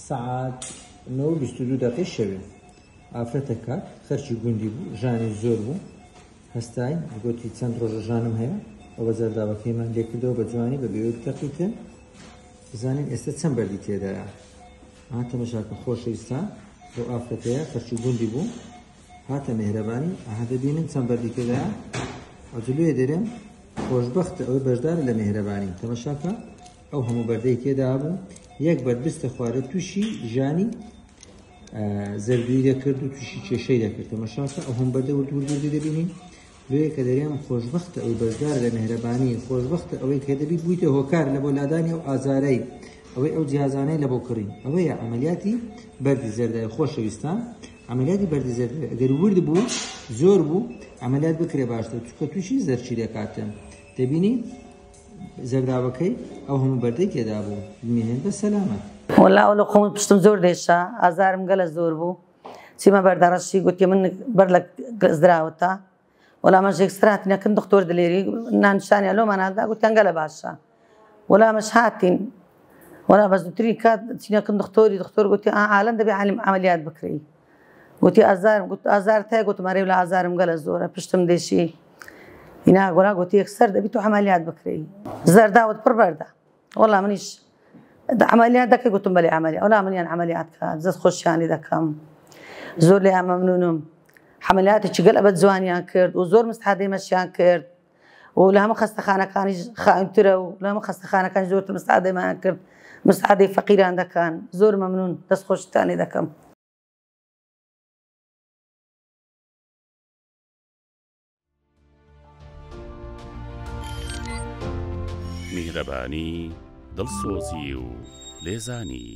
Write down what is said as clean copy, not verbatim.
سەعات 9:22 دەقەی شەوێ ئافرەتەک هات، خەرکی گوندی بوو، ژانی زۆر بوو، هەستاین، گۆتی چەند ڕۆژە ژانم هەیە، ئەوە زەردابەکەیمان لێکردەوە بە جوانی بە بێوەی بتەقیتن، بزانین ئێستا چەند بەردی تێدایە. ها تەمەشاکە خۆشەویستان، ئەو ئافرەتەیە خەرکی گوندی بوو، هاتە مێهرەبانی، ئەها دەبینن چەند بەردی تێدایە. ئەوجە لێ دەرێم خۆشبەختە ئەوەی بەشدارە لە مێهرەبانی. تەمەشاکە ئەو هەموو بەردەی تێدا بوو، یەک بەرد بستە خوارێ تووشی ژانی زەردووی دەکرد و تووشی کێشەی دەکرد. تەمەشاکە ئەو هەموو بەردە ورد ورد وردی دەبینین. لۆیە کە دەرێم خۆشبەختە ئەوەی بەشدارە لە مێهرەبانی، خۆشبەختە ئەوەی کە دەبی بوویتە هۆکار لە بۆ لادانی ئەو ئازارەی، ئەوەی ئەو جیازانەی لە بۆ کڕین. ئەوەیە عەمەلیاتی بەردی زەرداوی خۆشەویستان. عەمەلیاتی بەردی زەرداوی ئەگەر ورد بوو زۆر بوو عەمەلیات بکرێ باشتر، چونکە تووشی زەرچی دەکاتن. دەبینی زەرداوەکەی ئەو هەموو بەردەی تێدا بوو. بمێنێت بە سەلامەت. وەلا ئەولە خۆم پشتم زۆر دێشا، ئازارم گەلە زۆر بوو. چیمە بەردەڕەشی گوتی من بەر لە گەزدراوەتە. وەلا مەش یەکسەر هاتینە کن دکتۆر دلێری نانشانیان لۆمان هادا گوتیان گەلە باشە. وەلا مەش هاتین وەلا بە زووترین کات چینە کن دکتۆری، دکتۆر گوتی ئا عالەم دەبێ عالم عملیات بکرێی. گوتی ئازارم، گوت ئازارت هەیە؟ گوتم ئەرێ ولا ئازارم گەلە زۆرە پشتم دێشی. ئینا گۆرا گوتی یەکسەر دەبی تو عملیات بکرێی. زەرداوت پڕ بەردە. وەڵا منیش عملیات دەکەی؟ گوتم بەلێ عملیات. وەڵا منیان عملیات کە دەست خۆشیانی دەکەم. زۆر لێیان مەمنونم. عملیاتێکی گەل ئەبەد جوانیان کرد و زۆر مستعادەی مەشیان کرد و لە هەموو خەستەخانەکانیش خاوێنترە و لە هەموو خەستەخانەکانی زۆرتر مستعادەیمان کرد. مستعادەی فەقیران دەکەن. زۆر مەمنون، دەست خۆشتانی دەکەم. میهرەبانی، دڵسۆزی و لێزانی.